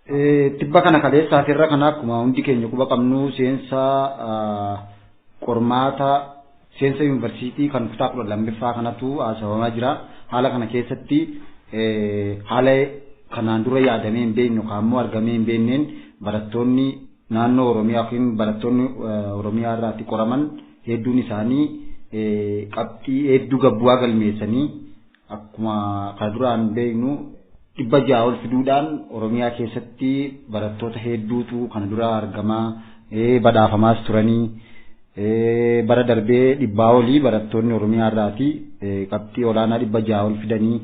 Tibba kana kaleessaa irra kana akkuma hundi keenya quba qabnu seensa qormaata seensa yuunivarsiitii kan kutaa 12ffaa kanatu haasawamaa jira. Haala kana keessatti haala kanaan dura yaadamee hin beekne yookaan immoo argamee hin beekneen barattoonni naannoo Oromiyaa yookiin barattoonni Oromiyaa irraatti qoraman hedduun isaanii qabxii hedduu gabbu'aa galmeessanii, akkuma kan duraan beeknu 600 ol fiduudhaan Oromiyaa keessatti barattoota hedduutu kana dura argamaa badhaafamaas turanii, bara darbee 100 olii barattoonni Oromiyaa irraati qabxii olaanaa 600 ol fidanii,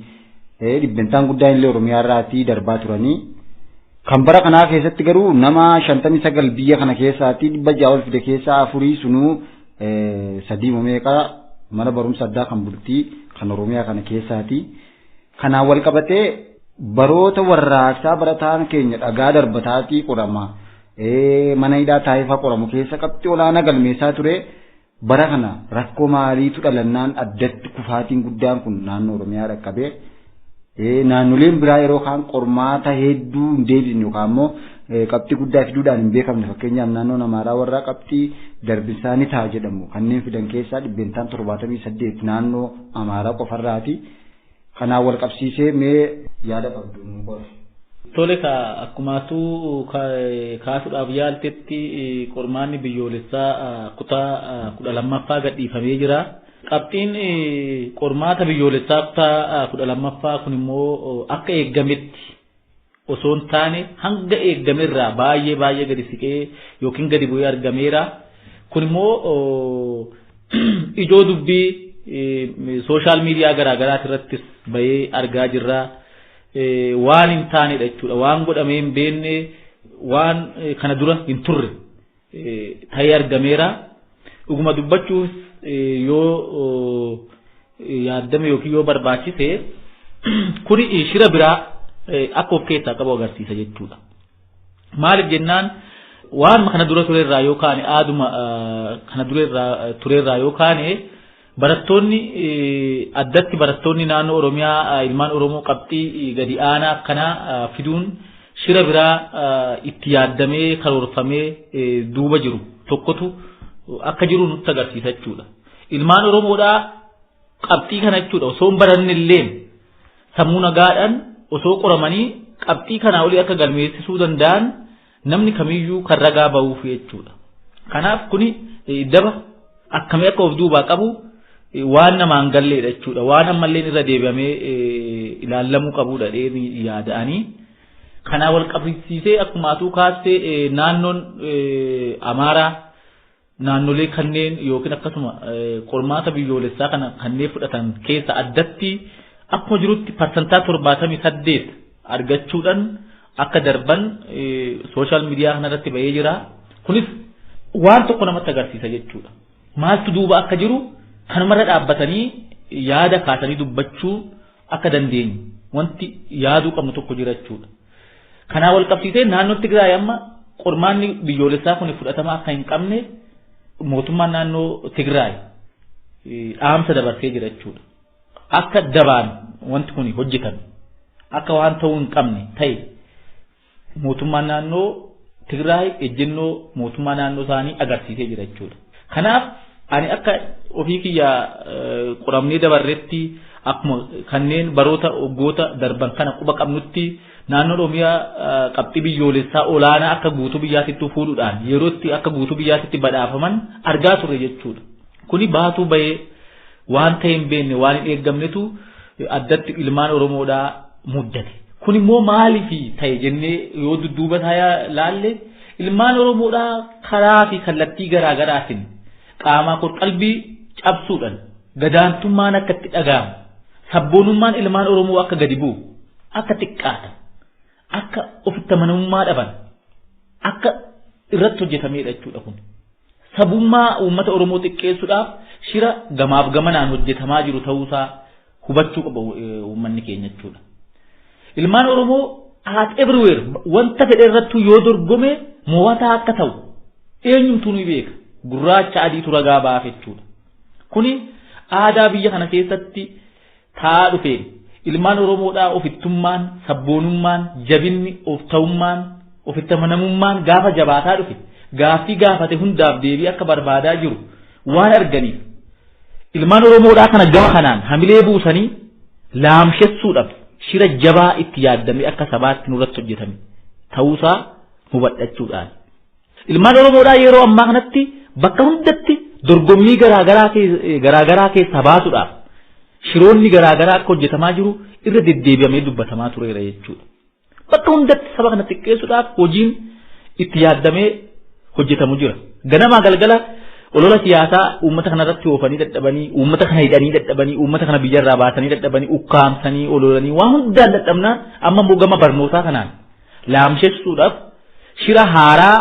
dhibbentaan guddaan illee Oromiyaa irraati darbaa turanii. Kan bara kanaa keessatti garuu nama 59 biyya kana keessaatti 600 ol fide keessaa afurii, sunuu sadii meeqa mana barumsa addaa kan bultii kan Oromiyaa kana keessaati. Kanaan wal qabatee baroota warraaqsaa barataan keenya dhagaa darbataatii qorama. Mana hidhaa taa'ifaa qoramu keessa qabxii olaanaa galmeessaa ture. Bara kana rakkoo maaliitu dhalannaan addatti kufaatiin guddaan kun naannoo Oromiyaa dhaqqabee? Naannoleen biraa yeroo kaan qormaata hedduu hin deebisne yookaan immoo qabxii guddaa fiduudhaan hin beekamne, fakkeenyaaf naannoon Amaaraa warraa qabxii darbinsaa ni ta'a jedhamu kanneen fidan keessaa dhibbentaan 78 naannoo Amaaraa qofarraati. Kanaan wal qabsiisee mee yaada qabdu nu qoodi. Tole, ka akkumaatu kaasuudhaaf yaaltetti qormaanni biyyoolessaa kutaa 12ffaa gadhiifamee jira. Qabxiin qormaata biyyoolessaa kutaa 12ffaa kun immoo akka eeggametti osoo hin taane hanga eeggamerraa baay'ee baay'ee gadi siqee yookiin gadi bu'ee argameera. Kun immoo ijoo dubbii social media garaagaraa irrattis bahee argaa jirra. Waan hin taanedha jechuudha. Waan godhamee hin beekne, waan kana dura hin turre ta'ee argameera. Dhuguma dubbachuuf yoo yaaddame yookiin yoo barbaachise, kuni shira biraa akka of keessaa qabu agarsiisa jechuudha. Maaliif jennaan, waan kana dura turerraa yoo kaane, aaduma kana dura turerraa yoo kaane, barattoonni, addatti barattoonni naannoo Oromiyaa, ilmaan Oromoo qabxii gadi aanaa akkanaa fiduun shira biraa itti yaaddamee karoorfamee duuba jiru tokkotu akka jiru nutti agarsiisa jechuudha. Ilmaan Oromoodhaa qabxii kana jechuudha osoo hin baranne illee sammuu nagaadhaan osoo qoramanii qabxii kanaa olii akka galmeessisuu danda'an namni kamiyyuu kan ragaa bahuuf jechuudha. Kanaaf kuni daba akkamii akka of duubaa qabu waan namaan galleedha jechuudha. Waan ammallee irra deebi'amee ilaallamuu qabudha dheeni yaada'anii. Kanaa wal qabsiisee akkuma atuu kaastee naannoon Amaaraa naannolee kanneen yookiin akkasuma qormaata biyyoolessaa kana kanneen fudhatan keessa addatti akkuma jirutti parsantaa 78 argachuudhaan akka darban social media kanarratti bahee jira. Kunis waan tokko namatti agarsiisa jechuudha. Maaltu duuba akka jiru kanumarra dhaabbatanii yaada kaasanii dubbachuu akka dandeenyu wanti yaaduu qabnu tokko jira jechuudha. Kanaa wal qabsiisee naannoo Tigraay amma qormaanni biyyoolessaa kun fudhatama akka hin qabne mootummaan naannoo Tigraay dhaamsa dabarsee jira jechuudha. Akka dabaan wanti kun hojjetame, akka waan ta'uu hin qabne ta'e, mootummaan naannoo Tigraay ejjennoo mootummaa naannoo isaanii agarsiisee jira jechuudha. Kanaaf ani akka ofii kiyya qoramnee dabarretti, akkuma kanneen baroota waggoota darban kana quba qabnutti, naannoon Oromiyaa qabxii biyyoolessaa olaanaa akka guutuu biyyaatitti fuudhuudhaan yerootti akka guutuu biyyaatitti badhaafaman argaa turre jechuudha. Kuni baatuu bahee waan ta'e hin beekne, waan hin eeggamnetu addatti ilmaan Oromoodhaa muddate. Kun immoo maaliif ta'e jennee yoo dudduuba isaa laalle, ilmaan Oromoodhaa karaa fi kallattii garaa garaatiin qaamaa qalbii cabsuudhaan gadaantummaan akka itti dhaga'amu, sabboonummaan ilmaan Oromoo akka gadi bu'u, akka xiqqaatan, akka ofitti amanamummaa dhaban akka irratti hojjetamedha jechuudha kun. Sabummaa uummata Oromoo xiqqeessuudhaaf shira gamaaf gamanaan hojjetamaa jiru ta'uusaa hubachuu qaba uummanni keenya jechuudha. Ilmaan Oromoo at everywhere wanta fedhe irrattuu yoo dorgome mo'ataa akka ta'u eenyumtuu ni beeka. Gurraacha adiitu ragaa baaf jechuudha. Kuni aadaa biyya kana keessatti taa'aa dhufeen Ilmaan Oromoodhaa ofittummaan, sabboonummaan, jabinni, of ta'ummaan, ofitti amanamummaan gaafa jabaataa dhufe gaaffii gaafate hundaaf deebii akka barbaadaa jiru waan arganiif ilmaan Oromoodhaa kana gama kanaan hamilee buusanii laamshessuudhaaf shira jabaa itti yaaddamee akka sabaatti nurratti hojjetame ta'uusaa hubadhachuudhaan. Ilmaan Oromoodhaa yeroo ammaa kanatti bakka hundatti dorgommii garaagaraa keessaa baasuudhaaf shiroonni garaagaraa akka hojjetamaa jiru irra deddeebi'amee dubbatamaa tureera jechuudha. Bakka hundatti saba kana xiqqeessuudhaaf hojiin itti yaaddamee hojjetamu jira. Ganamaa galgala olola siyaasaa uummata kanarratti oofanii dadhabanii, uummata kana hidhanii dadhabanii, uummata kana biyyarraa baasanii dadhabanii, ukkaamsanii, ololanii waan hundaan dadhabnaan amma immoo gama barnootaa kanaan laamshessuudhaaf shira haaraa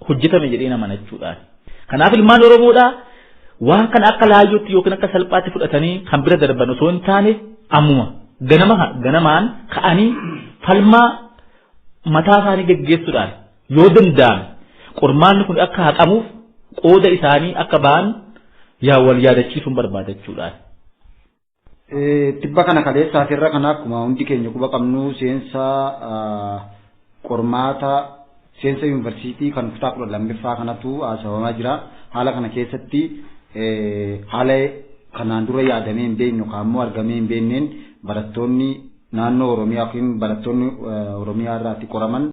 hojjetame jedhee nama jechuudhaan. Kanaaf ilmaan Oromoodhaa waan kana akka laayyootti yookiin akka salphaatti fudhatanii kan bira darban osoo hin taane ammuma ganama ganamaan ka'anii falmaa mataa isaanii geggeessuudhaan yoo danda'ame qormaanni kun akka haqamuuf qooda isaanii akka ba'an yaa wal yaadachiisuun barbaada jechuudhaan. Tibba kana kaleessaatirra kana akkuma hundi keenya quba qabnu seensa qormaata seensa yuunivarsiitii kan kutaa 12ffaa kanatu haasawamaa jira. Haala kana keessatti haala kanaan dura yaadamee hin beekne yookaan immoo argamee hin beekneen barattoonni naannoo Oromiyaa yookiin barattoonni Oromiyaa irraatti qoraman